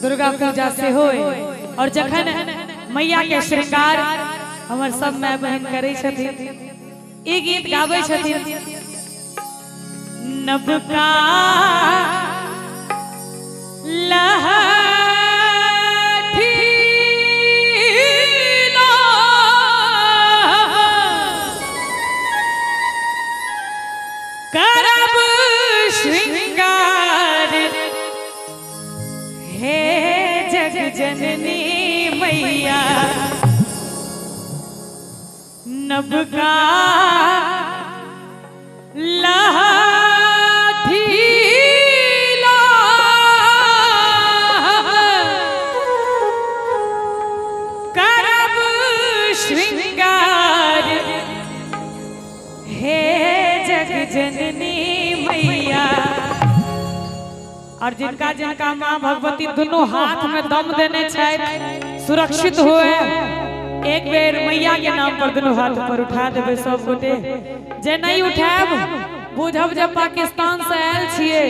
दुर्गा पूजा सेहो अइ। और जखन मैया के श्रृंगार हमर सब माय बहिन करै छथिन, ई गीत गाबै छथिन, नबका लहठी लो करब श्रृंगार हे जग जननी मैया, नबका लहठी लो करब श्रृंगार हे जग जननी मैया। और जिनका जिनका माँ भगवती दोनों हाथ में दम देने छथि, सुरक्षित हुए, एक बेर मैया के नाम पर दोनों हाथ ऊपर उठा देबै सब गोटे। जे नहीं उठायब बुझब जे पाकिस्तान से आयल छियै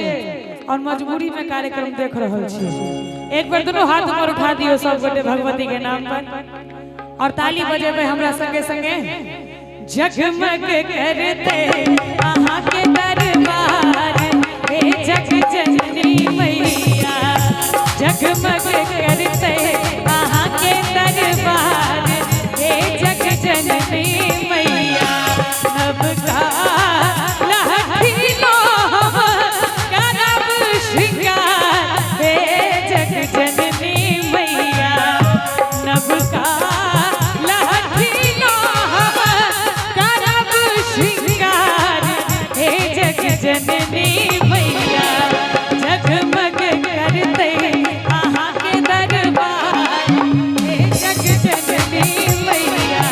और मजबूरी में कार्यक्रम देख रहल छियै। एक बेर दोनों हाथ ऊपर उठा दियौ सब गोटे भगवती के नाम पर और ताली बजेबै हमरा संगे संगे। जगमग करते अहाँ के दरबार हे जग जननी मैया, जगमग करते अहाँ के दरबार हे जग जननी मैया, नबका लहठी लो करब श्रृंगार हे जग जननी मैया, नबका लहठी लो करब श्रृंगार हे जग जननी मैया, जगमग करते अहाँ के दरबार हे जग जननी मैया,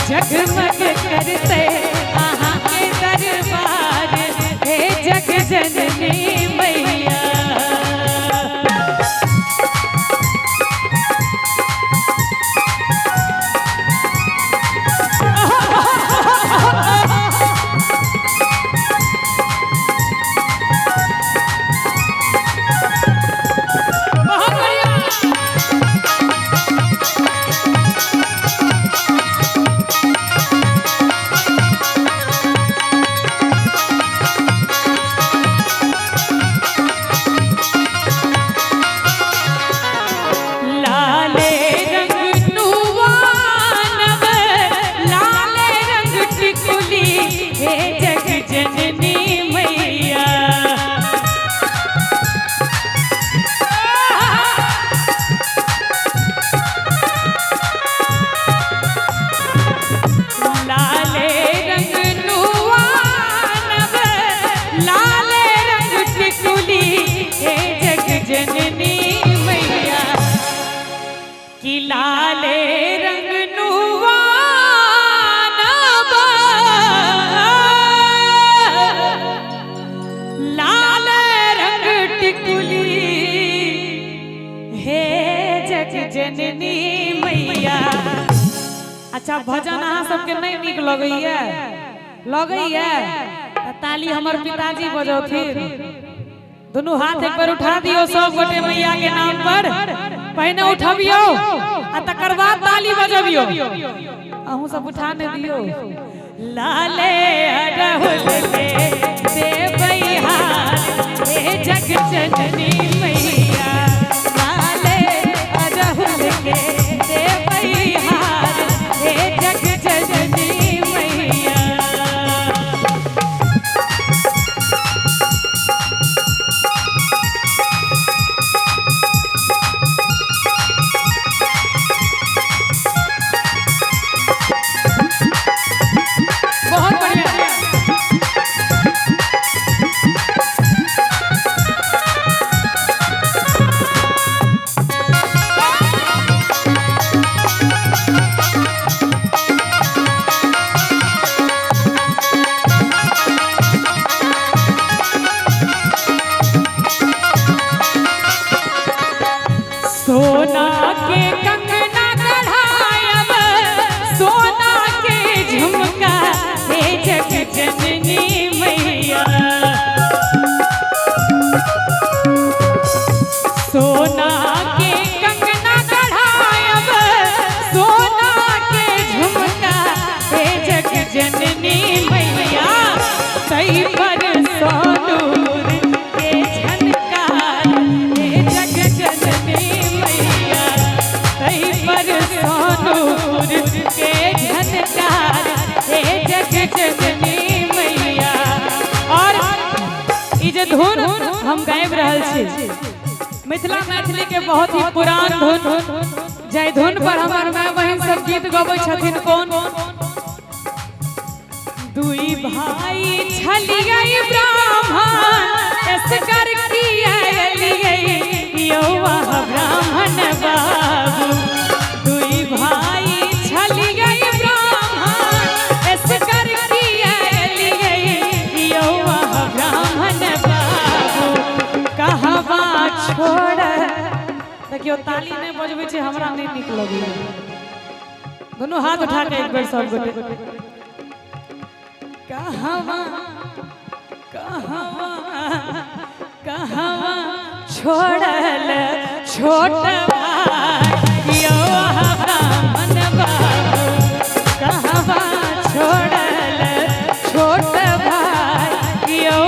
जगमग करते अहाँ के दरबार हे जग जननी मैया। बहुत बढ़िया। लाले रंग नुवानब, लाले रंग टिकुली हे जग जननी मैया, लाले रंग नुवानब, लाले रंग टिकुली हे जग जननी मैया, कि लाले रंग नुवानब, लाल रंग टिकुली हे जग जननी मैया। अच्छा भजन अहाँ सबके नहीं नीक लगैया? लगैया त ताली हमर पिताजी बजौथिन। दोनों हाथ एक बार उठा दियो सब गोटे मैया के नाम पर। पहिने उठबियो आ तकर बाद ताली बजबियो। अहूँ सब उठा ने दियो। लाले अरहुल के देबै हार हे जग जननी मैया, लाले अरहुल के देबै हार हे जग जननी मैया। बहुत बढ़िया। सोना के कंगना गढ़ायब, सोना के झुमका हे जग जननी मैया, सोना के कंगना गढ़ायब सोना के झुमका हे जग जननी मैया तई पर सोनूर के झनकार हे जग जननी मैया तई पर सोनूर के झनकार हे जग जननी मैया। और ई जे धुन हम गाबि रहल छी मिथिला मैथिली के बहुत ही पुरान धुन, जय धुन पर हमर माय बहिन सब गीत गबै छथिन। कोन दुई भाई छलियै ब्राह्मण एसकर किया एलियै यौवा ब्राह्मण बाबू। दुई भाई छलियै ब्राह्मण एसकर किया एलियै यौवा ब्राह्मण बाबू। कहवा छोड़ देखियो ताली नहीं बजबै छै हमरा नहीं नीक लगैया। दोनों हाथ उठा के एक बेर सब गोटे कहवा कहवा कहवा छोड़ल छोट भाई यौ ब्राह्मण बाबू। कहवा छोड़ल छोट भाई यौ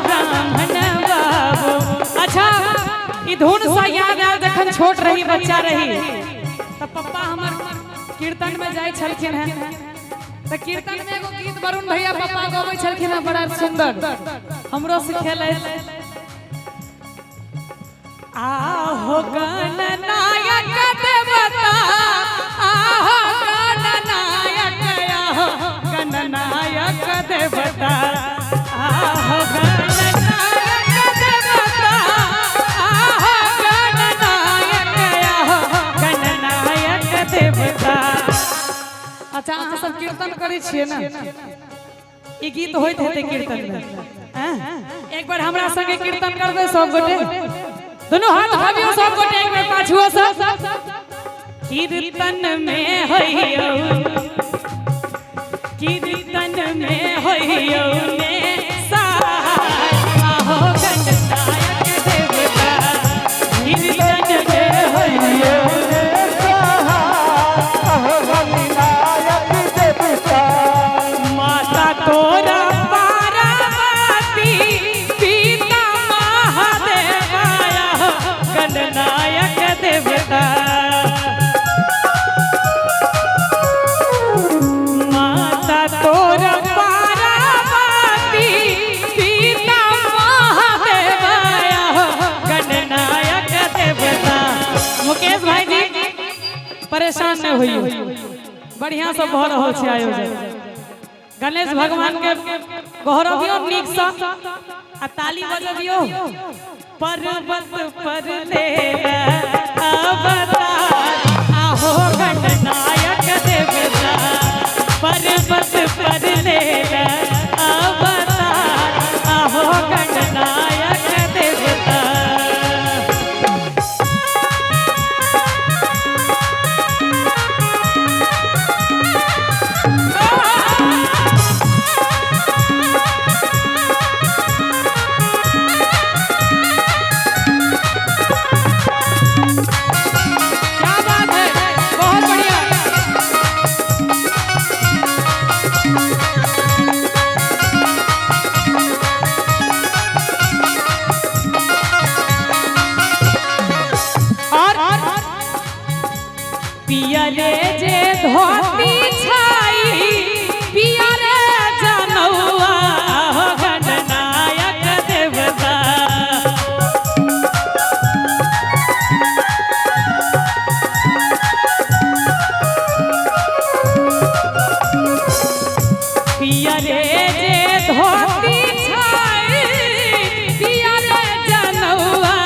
ब्राह्मण बाबू। अच्छा ई धुन सा याद आयल जखन छोट रही बच्चा रही तऽ पप्पा हमर कीर्तन में जाइ छलखिन हैं तऽ कीर्तन में एगो गीत वरुण भैया पप्पा गबै छलखिन हैं बड़ा सुंदर हमरो सिखेलै। आहो गणनायक देवता आहो गणनायक आहो गणनायक देवता आहो गणनायक देवता आहो गणनायक आहो गणनायक देवता। अच्छा अहाँ सब कीर्तन करै छियै ने, ई गीत होइत हेतै कीर्तन में। एक बार हमरा संगे कीर्तन करबै सब गोटे, दोनों हाथ उठाबियौ सब गोटे एक बेर पाछुओ से। कीर्तन में होइयौ कीर्तन में होइयौ ने सहाय आहो गणनायक देवता। कीर्तन में होइयौ ने सहाय आहो गणनायक देवता। माता तोरा पार्वती पिता महादेवाया गणनायक देवता। माता तोरा पार्वती पिता महादेवाया गणनायक देवता। मुकेश भाई जी परेशान नहीं होइयो, बढ़िया से भऽ रहल छै आयोजन। गणेश भगवान के गोहरबियो नीक से आ ताली बजबियो। पर्वत पर ले अवतार आहो गणनायक देवता। पर्वत पर ले अवतार आहो गणनायक देवता। क्या बात है, बहुत बढ़िया। और पियरे जे धोती छाई पियरे जनौआ हो गणनायक देवता। पियरे जे धोती छाई पियरे जनौआ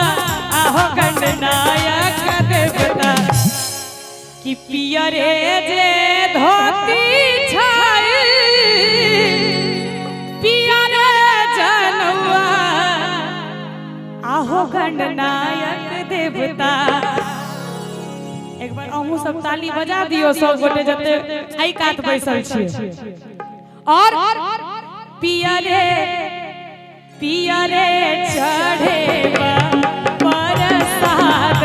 आहो गणनायक देवता। कि पियरे जे धोती छाई पियरे जनौआ आहो गणनायक देवता। एक बार अहूँ सब ताली बजा दियो सब गोटे जते एहि कात बैसल छियै। और पियरे पियरे चढ़ेबा प्रसाद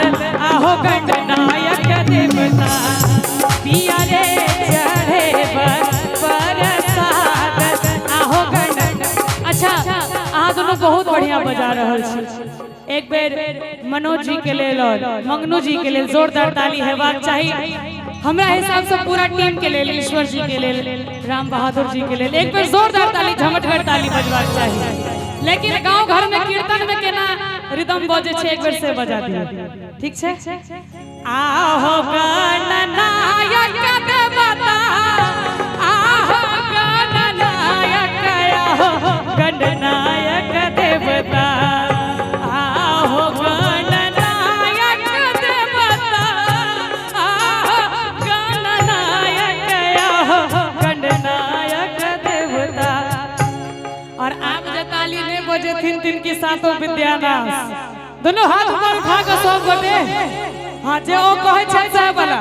बजा रहल छी। एक बेर मनोज जी के लेल और मंगनू जी के लेल जोरदार ताली हेबाक चाही। हमरा हिसाब से पूरा टीम के लेल, ईश्वर जी के लेल, राम बहादुर जी के लेल एक बेर जोरदार ताली, झमटगर ताली बजबाक चाही। लेकिन गांव घर में कीर्तन में केना रिदम बजे छै, एक बेर से बजा दियौ, ठीक छै? आहो गणनायक देवता, आहो गणनायक, आहो गणनायक देवता, आहो गणनायक देवता, आहो गणनायक, आहो गणनायक देवता। और आब जे ताली नहीं बजेथिन तिनकी सातों विद्यानाश। दोनों हाथ ऊपर उठा के सब गोटे, हाँ जे ओ कहै छै सएह वाला।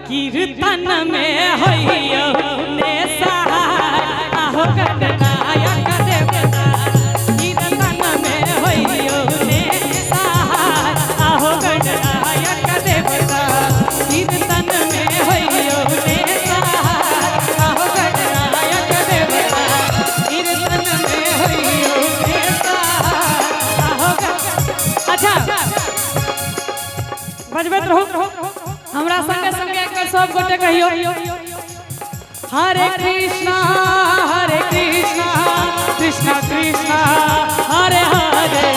कीर्तन में होइयो ने सहाय, आहो गणनायक देवता। कीर्तन में होइयो ने सहाय, आहो गणनायक देवता। कीर्तन में होइयो ने सहाय, आहो गणनायक देवता। कीर्तन में होइयो ने सहाय, आहो अच्छा बजबैत रहू हमरा संगे संगे एक बेर सब गोटे कहियो हरे कृष्णा कृष्णा कृष्णा हरे हरे,